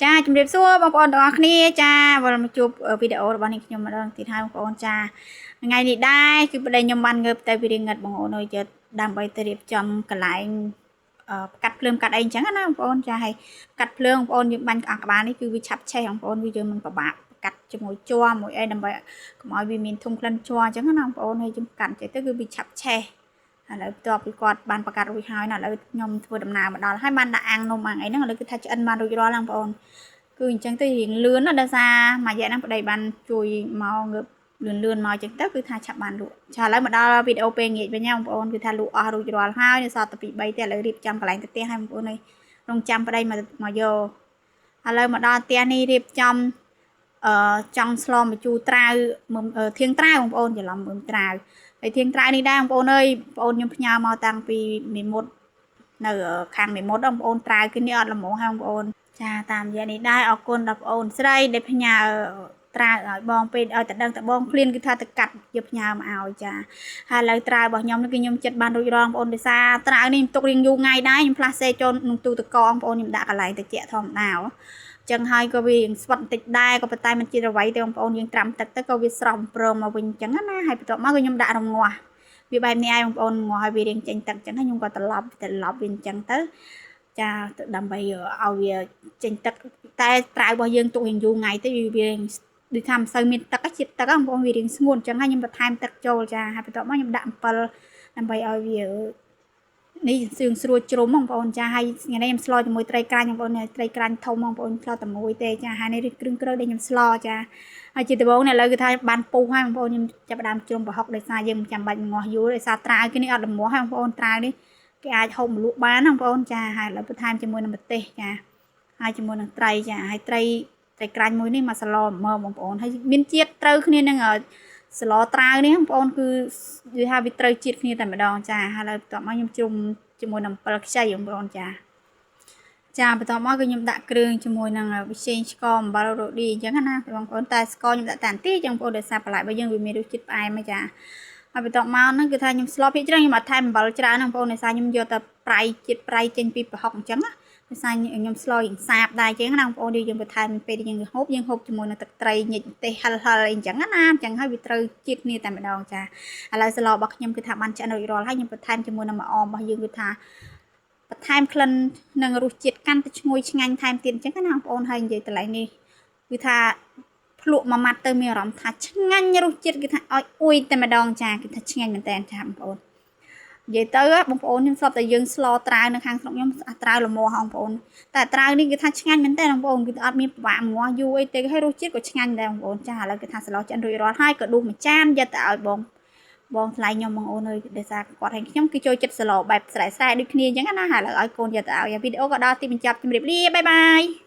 ចាជំរាបសួរបងប្អូនទាំងអស់គ្នាចាវិលមកជួបវីដេអូរបស់នេះខ្ញុំម្ដងទៀតហើយបងប្អូនចាថ្ងៃនេះដែរគឺប្តីខ្ញុំបានងើបទៅពីរៀងងឹតបងប្អូនអើយចិត្តដើម្បីទៅរៀបចំកន្លែងផ្កាត់ភ្លើងកាត់អីអញ្ចឹងណាបងប្អូនចាហើយផ្កាត់ភ្លើងបងប្អូនយើងបាញ់ក្អស់ក្បាលនេះគឺវាឆាប់ឆេះបងប្អូនវាយើងមិនពិបាកកាត់ជាមួយជ័រមួយអីដើម្បីកុំឲ្យវាមានធុំក្លិនជ័រអញ្ចឹងណាបងប្អូនហើយយើងកាត់ចេះទៅគឺវាឆាប់ឆេះឥឡូវបន្ទាប់ពីគាត់បានប្រកាសរួចហើយណាឥឡូវខ្ញុំធ្វើដំណើរមកដល់ហើយបានដាក់អាំងនំអាំងអីហ្នឹងឥឡូវគឺថាឆ្អិនបានរួចរាល់ហ្នឹងបងប្អូន គឺអញ្ចឹងទៅរៀងលឿនណាដោយសារមួយរយៈហ្នឹងប្តីបានជួយមកងើបលឿនលឿនមកអញ្ចឹងទៅគឺថាឆាប់បានលក់ចាឥឡូវមកដល់វីដេអូពេលងាកវិញណាបងប្អូនគឺថាលក់អស់រួចរាល់ហើយនៅសល់តែពី3ទេឥឡូវរៀបចំកន្លែងទៅផ្ទះហើយបងប្អូនអើយរងចាំប្តីមកមកយកឥឡូវមកដល់ផ្ទះនេះរៀបចំអឺចង់ស្លម្ជូរត្រាវធៀងត្រាវបងប្អូនច្រឡំមើមត្រាវហើយធៀងត្រាវនេះដែរបងប្អូនអើយបងប្អូនខ្ញុំផ្ញើមកតាំងពីមេមត់នៅខាងមេមត់បងប្អូនត្រាវគឺនេះអត់ល្មងហើយបងប្អូន ចាតាមរយៈនេះដែរអរគុណដល់ប្អូនស្រីដែលផ្ញើត្រាវឲ្យបងពេលឲ្យតែដឹងតែបងឃ្លានគឺថាទៅកាត់យកផ្ញើមកឲ្យចាហើយឥឡូវត្រាវរបស់ខ្ញុំនេះគឺខ្ញុំចិត្តបានរួចរាល់បងប្អូនដោយសារត្រាវនេះខ្ញុំទុករៀងយូរថ្ងៃដែរខ្ញុំផ្លាស់សេចូលក្នុងទូទឹកកកបងប្អូនខ្ញុំដាក់កន្លែងត្រជាក់ធម្មតាចឹងហើយក៏វារៀងស្វិតបន្តិចដែរក៏ប៉ុន្តែมันជាអ្វីទេបងប្អូនយើងត្រាំទឹកទៅក៏វាស្រស់បំព្រងមកវិញចឹងណាហើយបន្ទាប់មកក៏ខ្ញុំដាក់រងាស់វាបែបនេះឯងបងប្អូនងាស់ឲ្យវារៀងចេញទឹកចឹងហើយខ្ញុំក៏ត្រឡប់ត្រឡប់វាអញ្ចឹងទៅចាដើម្បីឲ្យវាចេញទឹកតែត្រាវរបស់យើងទុករៀងយូរថ្ងៃទៅវាដូចថាមិនសូវមានទឹកជាតិទឹកបងប្អូនវារៀងស្ងួតអញ្ចឹងហើយខ្ញុំបន្ថែមទឹកចូលចាហើយបន្ទាប់មកខ្ញុំដាក់អំពិលដើម្បីឲ្យវានេះសឿងស្រួលជ្រុំបងប្អូនចាហើយថ្ងៃនេះខ្ញុំស្លជាមួយត្រីក្រាញ់បងប្អូនត្រីក្រាញ់ធំបងប្អូនស្លតែមួយទេចាហើយនេះគ្រឿងក្រៅដែលខ្ញុំស្លចាហើយជាដំបូងនេះឥឡូវគឺថាបានពុះហើយបងប្អូនខ្ញុំចាប់ផ្ដើមជ្រុំប្រហុកដោយសារយើងមិនចាំបាច់ងាស់យូរដោយសារត្រាវគេនេះអត់លមាស់ហើយបងប្អូនត្រាវនេះគេអាចហូបមលក់បានណាបងប្អូនចាហើយឥឡូវបន្ថែមជាមួយនឹងម្ទេសចាហើយជាមួយនឹងត្រីចាហើយត្រីត្រីក្រាញ់មួយនេះមកសឡមើបងប្អូនហើយមានជាតិត្រូវគ្នានឹងសឡត្រាវនេះបងប្អូនគឺនិយាយថាវាត្រូវជាតិគ្នាតែម្ដងចាហើយឥឡូវបន្ទាប់មកខ្ញុំជ្រុំជាមួយនឹងអំពិលខ្ចីបងប្អូនចាចាបន្ទាប់មកគឺខ្ញុំដាក់គ្រឿងជាមួយនឹងវិសេងស្ករអំបិលរ៉ូឌីអញ្ចឹងណាបងប្អូនតែស្ករខ្ញុំដាក់តែបន្តិចបងប្អូនដោយសារបន្លែរបស់យើងវាមានរសជាតិផ្អែមហ៎ចាហើយបន្ទាប់មកហ្នឹងគឺថាខ្ញុំស្លភាគច្រើនខ្ញុំអត់ថែមអំបិលច្រើនបងប្អូនដោយសារខ្ញុំយកតែប្រៃជាតិប្រៃចេញពីប្រហុកអញ្ចឹងណាដោយសារខ្ញុំស្លរៀងសាបដែរអញ្ចឹងណាបងប្អូនយើងបន្ថែមពេលយើងហូបយើងហូបជាមួយនឹងទឹកត្រីញិចម្ទេសហិលហិលអីអញ្ចឹងណាអញ្ចឹងហើយវាត្រូវជាតិគ្នាតែម្ដងចាឥឡូវស្លរបស់ខ្ញុំគឺថាបានឆ្អិនរួចរាល់ហើយខ្ញុំបន្ថែមជាមួយនឹងម្អមរបស់យើងគឺថាបន្ថែមក្លិននិងរសជាតិកាន់តែឈ្ងុយឆ្ងាញ់ថែមទៀតអញ្ចឹងណាបងប្អូនហើយនិយាយកន្លែងនេះគឺថាភ្លក់មួយម៉ាត់ទៅមានអារម្មណ៍ថាឆ្ងាញ់រសជាតិគឺថាឲ្យអួយតែម្ដងចាគឺថាឆ្ងាញ់មែនតើចាបងប្អូននិយាយទៅបងប្អូនខ្ញុំស្រាប់តែយើងស្លត្រាវនៅខាងស្រុកខ្ញុំត្រាវល្មមបងប្អូនតែត្រាវនេះគឺថាឆ្ងាញ់មែនតើបងប្អូនគឺអត់មានពិបាកងាស់យូរអីទេហើយរសជាតិក៏ឆ្ងាញ់ដែរបងប្អូនចាឥឡូវគឺថាស្លឆ្អិនរួចរាល់ហើយក៏ដួសមួយចានយកទៅឲ្យបងបងថ្លៃខ្ញុំបងអូនអើយដោយសារគាត់ហើយខ្ញុំគឺចូលចិត្តសឡបែបស្រែស្រែដូចគ្នាអញ្ចឹងណាហើយឥឡូវឲ្យកូនយកទៅឲ្យវីដេអូក៏ដល់ទីបញ្ចប់ជម្រាបលា bye bye.